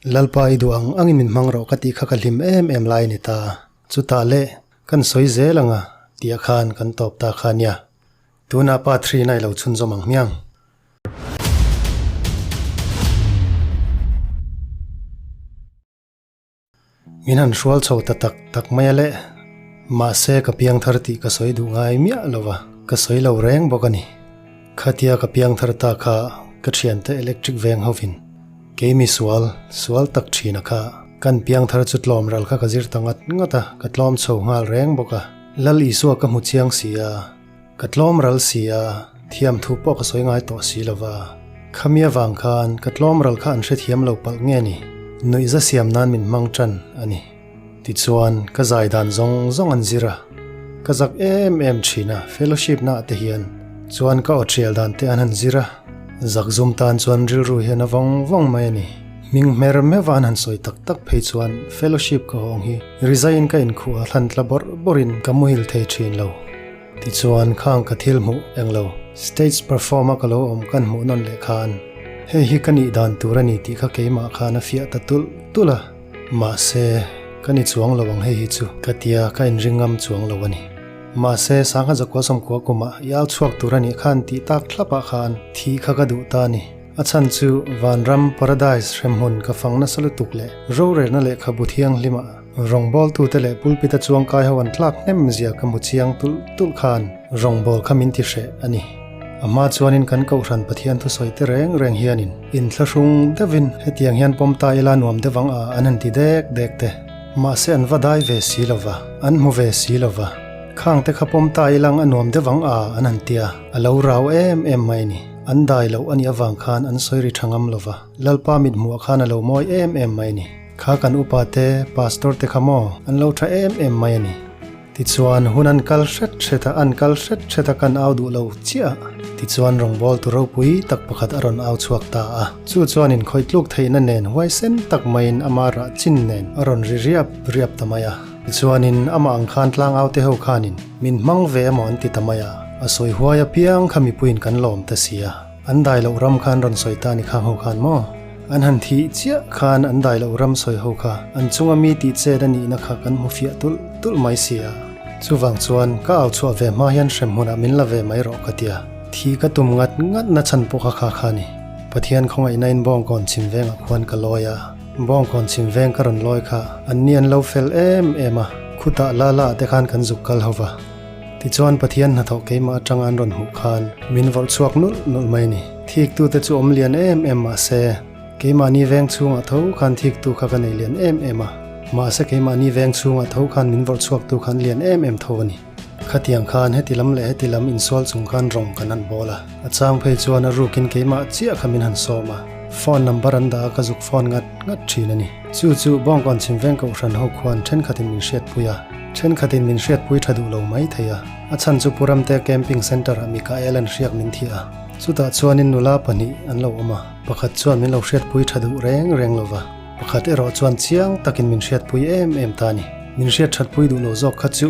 Lalpa i duh ang angin min hmang rawh ka tih kha ka hlim em em lai a ni ta. Chutah le, kan sawi zel ang a, tih khan kan tawp ta kha nia. Tunah pa thrina i lo chhunzawm ang hmiang. Min han hrual chho ta tak tak mai a le. Mahse ka piangthar tih ka sawi duh ngai miah lo va, ka sawi lo reng bawk a ni. Khatia ka piangthar ta kha ka thiante electric veng hovin keimi sual, sual tak thina kha kan piangthar chu tlawm ral kha ka zir ta ngat ngat a, ka tlawm chho nghal reng bawk a. Lal Isua ka hmu chiang si a. Ka tlawm ral si a, thiam thu pawh ka sawi ngai tawh si lo va. Khami avang khan ka tlawm ral kha an hrethiam lo palh nge ni? Nuihza siam nan min hmang tan a ni. Tichuan, ka zai dan zawng zawng an zir a. Ka zak em em thin a, fellowship naah te hian chuan ka aw thial dan te an han zir a. Zak zum tan chuan rilru hian a vawng vawng mai a ni. Hming hmer meuh a an han sawi tak tak phei chuan fellowship ka hawng hi rizaiin ka inkhuh a, thlan tla bawrh bawrhin ka muhil thei thin lo. Tichuan khang ka thil hmuh eng lo, stage perform a ka lo awm kan hmuh nawn leh khan hei hi ka nih dan tur a ni tih kha keimah khan a fiah ta tulh tulh a, mahse ka ni chuang lo ang hei hi chu ka tia ka inring ngam chuang lo a ni. Mahse sangha zakua sawmkua kumah i au chhuak tur a nih khan tih tak thlapah khan thih kha ka duh ta a ni. A chhan chu vanram, paradise, hremhmun ka fang nasa lutuk leh rorelna lehkhabu thianghlimah Rawngbawltute leh pulpita chuangkai ho an tlak hnem zia ka hmu chiang tulh tulh khan rawngbâwl kha min ti hreh a ni. A hma chuanin kan Kohhran Pathian thusawi te reng reng hianin inthlahrung deuhin hetiang hian pawm ta ila nuam deuh ang a an han ti dek dek te. Mahse an va dai ve si lo va, an hmu ve si lo va. Khang te kha pawm ta ilang a nuam deuh ang a an han tia, a lo rau em em mai a ni. An dai loh a nih avang khan an sawi ri tha ngam lo va, Lalpa mithmuh khan a lo mawi em em mai a ni. Kha kan upa te, pastor te kha maw, an lo tha em em mai a ni. Tichuan, hun an kal hret hret a, an kal hret hret a kan au duh lo chiah. Tichuan rawngbâwl tu ropui tak pakhat a rawn au chhuak ta a. Chu chuan inkhawih tluk theihna nen huaisen tak maiin ama rah chin nen a rawn ri riap riap ta mai a. Tichuanin amah ang khan tlangau te ho khanin min hmang ve emaw an ti ta mai a. A sawi huai apiang kha mipuiin kan lawm ta si a. An dai loh ram khan rawn sawi ta ni khang ho khan maw? An han thih chiah khan an dai loh ram sawi ho kha an chunga mi tih chet a nihna kha kan hmu fiah tulh tulh mai si a. Chuvang chuan ka au chhuah ve hma hian hrem hmunah min la ve mai rawh ka tia. Thih ka tum ngat ngat na chhan pawh kha kha kha ni. Pathian khawngaihna in Bawngkawn chhim vengah khuan ka lawi a. Bawngkawn chhim veng ka rawn lawi kha an ni an lo fel em em a, khutah la la ah te khan kan zuk kal ho va. Tichuan Pathian hnathawh keimah atanga an rawn hmuh khan min vawrh chhuak nulh nulh mai a ni. Thiktute chu awm lian em em mahse, keimahni veng chhungah tho khan thiktu kha ka nei lian em em a. Mahse keimahni veng chhungah tho khan min vawrh chhuaktu khan lian em em tho a ni. Khatiang khan heti lam leh heti lam insual chung khan rawng kan han bawl a. A chang phei chuan a rukin keimah chiah kha min han sawm a. Phone number an dah a ka zuk phone ngat ngat thin a ni. Chu chu Bawngkawn chhimveng kohhran ho khuan thenkhatin min hriatpui a. Thenkhatin min hriatpui tha duh lo mai thei a, a chhan chu Pu Ramtea Camping Centre-ah Mikael an hriak min thiah a. Chutah chuanin nula pahnih an lo awm a, pakhat chuan min lo hriatpui tha duh reng reng lo va, pakhat erawh chuan chiang takin min hriatpui em em ta a ni. Min hriat thatpui duh lo zawk kha chu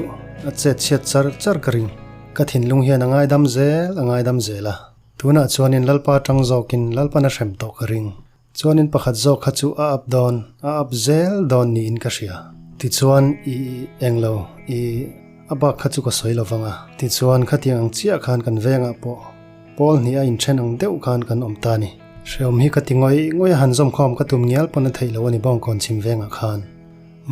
a chet chhiat char char ka ring. Ka thinlung hian a ngaidam zel a ngaidam zel a. Tunah chuanin Lalpa tang zawkin Lalpan a hrem tawh ka ring. Chuanin pakhat zawk kha chu a up dawn, a up zel dawn niin ka hria. Tichuan i englo, i a bak kha chu ka sawi lo vang a. Tichuan khatiang ang chiah khan kan vengah pawh pawl hnih a inthen ang deuh khan kan awm ta a ni. Hreawm hi ka ti ngawih ngawih a, han zawmkhawm ka tum ngial pawn a theih loh a ni Bawngkawn chhim vengah khan.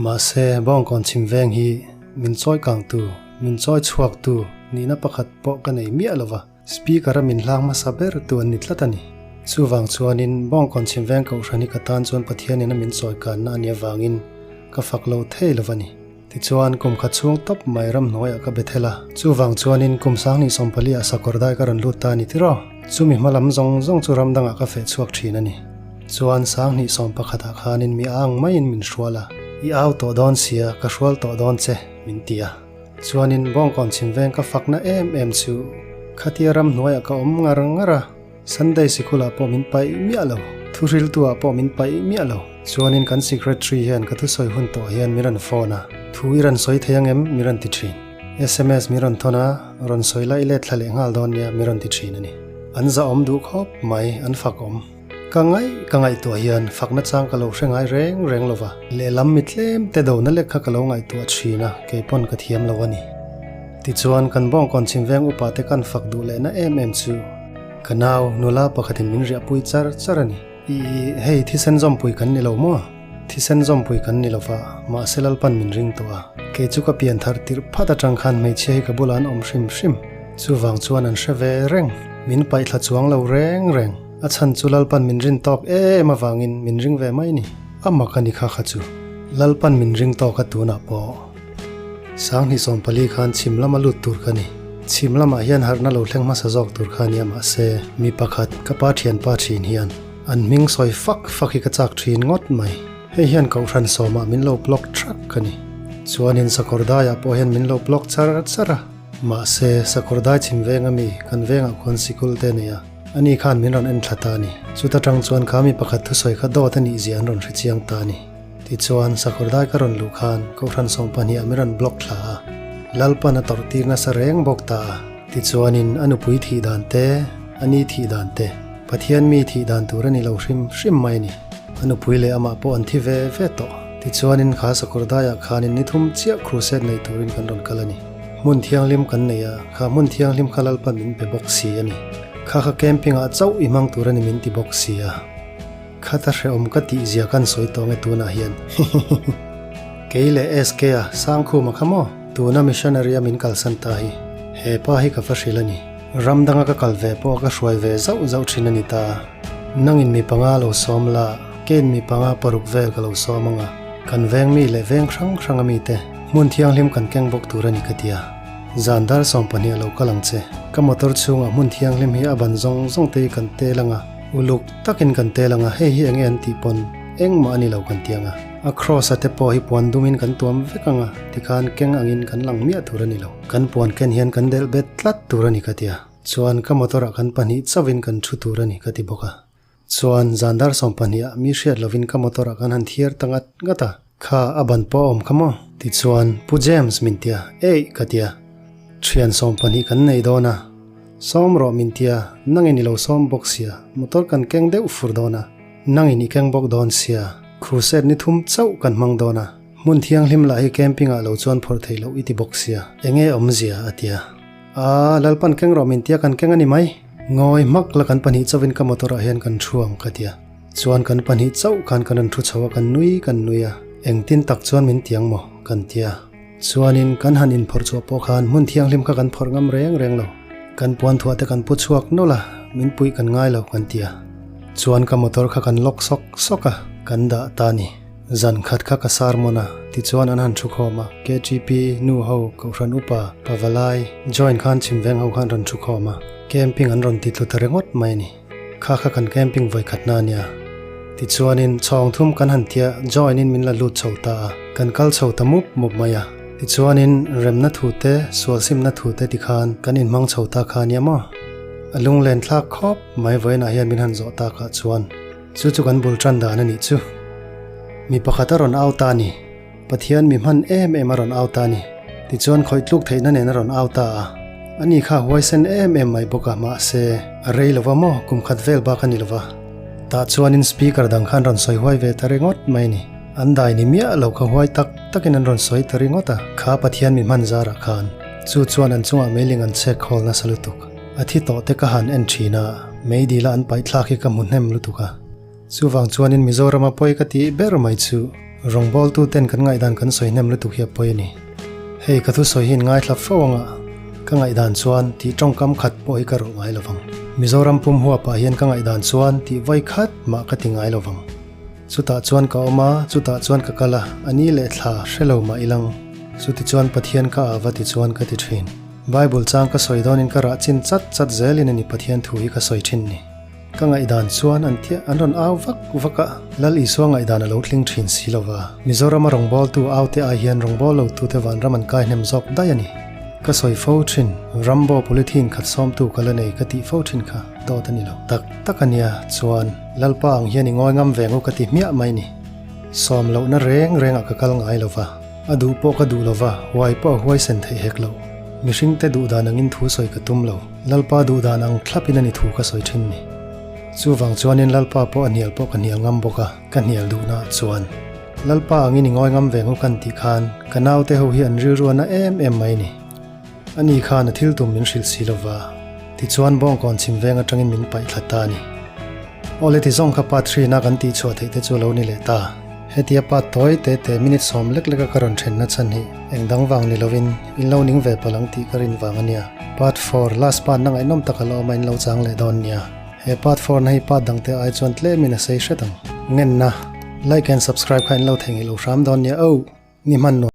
Mahse Bawngkawn chhim veng hi min chawi kangtu, min chawi chhuaktu nihna pakhat pawh ka nei miah lo va. Speaker a min hlang hmasa ber tu an ni tlat a ni. Chuvang chuanin Bawngkawn chhimveng Kohhran hi ka tan chuan Pathianin a min chawi kanna a nih avangin ka fak lo thei lo va ni. Tichuan kum khat chhung tawp mai ramhnuaiah ka be thel a. Chuvang chuanin kum sanghnih sawmpali ah sakawr dai ka rawn lut ta a ni tiraw? Chumi hma lam zawng zawng chu ram dangah ka feh chhuak thin a ni. Chuan sanghnih sawm pakhatah khanin mi ang maiin min hrual a. I au tawh dawn sia, ka hrual tawh dawn che, min ti a. Chuanin Bawngkawn chhimveng ka fakna em em chu khatia ramhnuaiah ka awm ngar ngar a, Sunday sikulah pawh min paih miah lo, thuhriltuah pawh min paih miah lo. Chuanin kan secretary hian ka thusawi hun tawh hian min rawn phone a, thu i rawn sawi thei ang em? Mi rawn ti thin. Sms min rawn thawn a, rawn sawi la i let thla leh nghal dawn nia mi rawn ti thin a ni. An zahawm duh khawp mai, an fakawm. ka ngaih ka ngaihtuah hian fakna chang ka lo hre ngai reng reng lo va, lehlam mi tlem te dona lek kha ka lo ngaihtuah thin a, kei pawn ka thiam lo a ni. Tichuan, kan bawngkawn chhim veng upa te kan fak duh lehna em em chu ka nau nula pakhatin min riahpui char char a ni. Ih, hei thisen zawmpui kan ni lo maw? Thisen zawmpui kan ni lo va, mahse Lalpan min ring tawh a. Kei chu ka pian thar tirh phat atang khan hmeichhia hi ka bulah an awm hrim hrim. Chuvang chuan an hre ve reng. Min paihthla chuang lo reng reng. A chhan chu Lalpan min rin tawk em avangin min ring ve mai ni. A mak a ni kha kha chu. Lalpan min ring tawk a tunah pawh. Sanghnih 14 khan chhim lama lut tur ka ni. Chhim lamah hian harhna lo thleng hmasa zawk tur kha nia mahse mi pakhat ka pa thianpa thin hian an hming sawi fak fak hi ka chak thin ngawt mai. Hei hian kohhran sawmah min lo block thak ka ni. Chuanin sakawr daiah pawh hian min lo block char char a. Mahse sakawr dai chhim veng ami kan vengah khuan sikul te nei a. Ani khan min rawn en thla ta a ni. Chuta tang chuan kha mi pakhat thusawi kha dawt a nih zia an rawn hre chiang ta a ni. Tichuan, Sakawrdai ka rawn luh khan Kohhran 12 ah min rawn block thla a, Lalpan a tawrh tir nasa reng bawk ta a. Tichuanin a nupui thih dan te, a ni thih dan te, Pathian mi thih dan tur a ni lo hrim hrim mai a ni. A nupui leh amah pawh an thi ve ve tawh. Tichuanin kha Sakawrdaiah khanin ni thum chiah crusade nei turin kan rawn kal a ni. Hmun thianghlim kan nei a, kha hmun thianghlim kha Lalpan min pe bawk si a ni. Kha kha camping ah chauh i hmang tur a ni min ti bawk si a. Khata hrehawm ka tih zia kan sawi tawh nge tunah hian. Kei leh SK a Sangkhuma kha maw? Tuna missionary a min kalsan ta hi. He pa hi ka va hrilh a ni. Ram danga ka kal ve pawh ka hruai ve zauh zauh thin a ni ta. Nangin mi panga lo sawm la, kein mi panga paruk vel ka lo sawm anga. Kan veng mi leh veng hrang hrang a mite hmun thianghlim kan keng bawk tur a ni ka ti a. Zan dar 12 a lo kal ang che. Ka motor chhungah hmun thianghlim hi a ban zawng zawng te hi kan tel anga. Uluk takin kan tel ang a, hei hi enge an tih pawn engmah a ni lo kan ti ang a. A cross a te pawh hi puan dumin kan tuam vek ang a, tikhan keng angin kan lang miah tur a ni lo. Kan puan ken hian kan delh bet tlat tur a ni ka ti a, chuan ka motor ah kan pahnih chauhin kan thu tur a ni ka ti bawk a. Chuan zan dar 12 ah mi hriat lovin ka motor ah kan han thiar ta ngat ngat a, kha a ban pawh a awm kha maw? Tichuan Pu James min ti a, eih ka ti a. Thian 12 kan nei dawn a, sawm rawh min tia, nangin i lo sawm bawk sia, motor kan keng deuh fur dawn a, nangin i keng bawk dawn sia, crusade ni thum chauh kan hmang dawn a, hmun thianghlim lah hi camping ah lo chuan phawrh theih loh i ti bawk sia, enge awmzia a tia. Aa, Lalpan keng rawh min tia kan keng a ni mai. Ngawi hmak la kan pahnih chauhin ka motor ah hian kan thu ang ka tia. Chuan kan pahnih chauh khan kan rawn thu chho a, kan nui kan nui a, engtin tak chuan min tiang maw kan tia. Chuanin kan han inphawrh chhuah pawh khan hmun thianghlim kha kan phawrh ngam reng reng lo. Kan puan thuah te kan pu chhuak nawlh a, min puih kan ngai lo kan ti a. Chuan ka motor kha kan lock sawk sawk a, kan dah ta ni. Zan khat kha ka sermon a, tichuan an han thu khawm a, KTP, nu ho, Kohhran upa, Pavalai, join khan chhimveng ho khan rawn thu khawm a, camping an rawn ti tlu ta ringawt mai a ni. Kha kha kan camping vawi khatna a nia. Tichuanin chhawng thum kan han tia join in min la lut chho ta a, kan kal chho ta mup mup mai a. Tichuanin remna thu te, sualsimna thu te tikhan kan inhmang chho ta kha a nia maw? A lunglen thlak khawp mai vawiinah hian min han zawh takah chuan chu chu kan bul tan dan a nih chu. Mi pakhat a rawn au ta a ni. Pathian mi hman em em a rawn au ta a ni. Tichuan khawih tluk theihna nen a rawn au ta a. Ani kha huaisen em em mai bawk a, mahse, a rei lo va maw, kum khat vel bak a ni lo va. Tah chuanin speaker dang khan rawn sawi huai ve ta ringawt mai a ni. An dai ni miah lo kha huai tak takin an rawn sawi ta ringawt a, kha Pathian mi hman zarah khan. Chu chuan an chungah meiling an chhek khawl nasa lutuk. A thi tawh te ka han en thin a, meidila an paih thlak hi ka hmu hnem lutuk a. Chuvang chuanin Mizorama pawi ka tih ber mai chu rawngbawltu ten kan ngaihdan kan sawi hnem lutuk hi a pawi a ni. Hei ka thusawi hi in ngaithla fo anga ka ngaihdan chuan tih tawngkam khat pawh hi ka rawlh ngai lovang. Mizoram pum huapah hian ka ngaihdan chuan tih vawi khat mah ka ti ngai lovang. Chutah chuan ka awm a, chutah chuan ka kal a, a ni leh thla hre lo mah ilang. Chutichuan Pathian ka ava ti chuan ka ti thin. Bible chang ka sawi dawnin ka rah chin chat chat zelin a ni Pathian thu hi ka sawi thin ni. Ka ngaihdan chuan an thiah an rawn au vak vak a, Lal Isua ngaihdan a lo tling thin si lo va. Mizorama rawngbawltu aute ai hian rawngbawllo tute vanram an kai hnem zawk daih a ni. Ka sawi fo thin, Rambo polythene khat sawmtu ka la nei ka tih fo thin kha dawt a ni lo. Tak tak a nia, chuan Lalpa ang hian i ngawi ngam ve ngu ka ti hmiah mai ni. Sawm lohna reng rengah ka kal ngai lo va, a duh pawh ka duh lo va, huai pawh a huaisen theih hek lo. Mihringte duhdan angin thu sawi ka tum lo. Lalpa duhdan ang thlapin a ni thu ka sawi thin ni. Chuvang chuanin Lalpa pawh a hnial pawh ka hnial ngam bawk a, ka hnial duhna ah chuan. Lalpa angin i ngawi ngam ve ngawk an tih khan ka naute ho hi an rilru a na em em mai ni. Ani khan a thil tum min hrilh si lova, tichuan bawngkawn chhim veng atangin min paih thla ta a ni. Awle ti zawng kha part hrina kan tih chhuah theih te chu a lo ni leh ta. Hetia part tawi te te minute sawm lek leka ka rawn thenna chhan hi eng dang vang ni lovin in lo ning ve palh ang tih ka rin vang a nia. Part four, last part na ngaihnawm tak a la awm a in lo chang leh dawn nia. He part four na hi part dang te ai chuan tlemin a sei hret ang. Ngenna, like and subscribe kha in lo theihnghilh lo hram dawn nia oh! Ni hman nuam.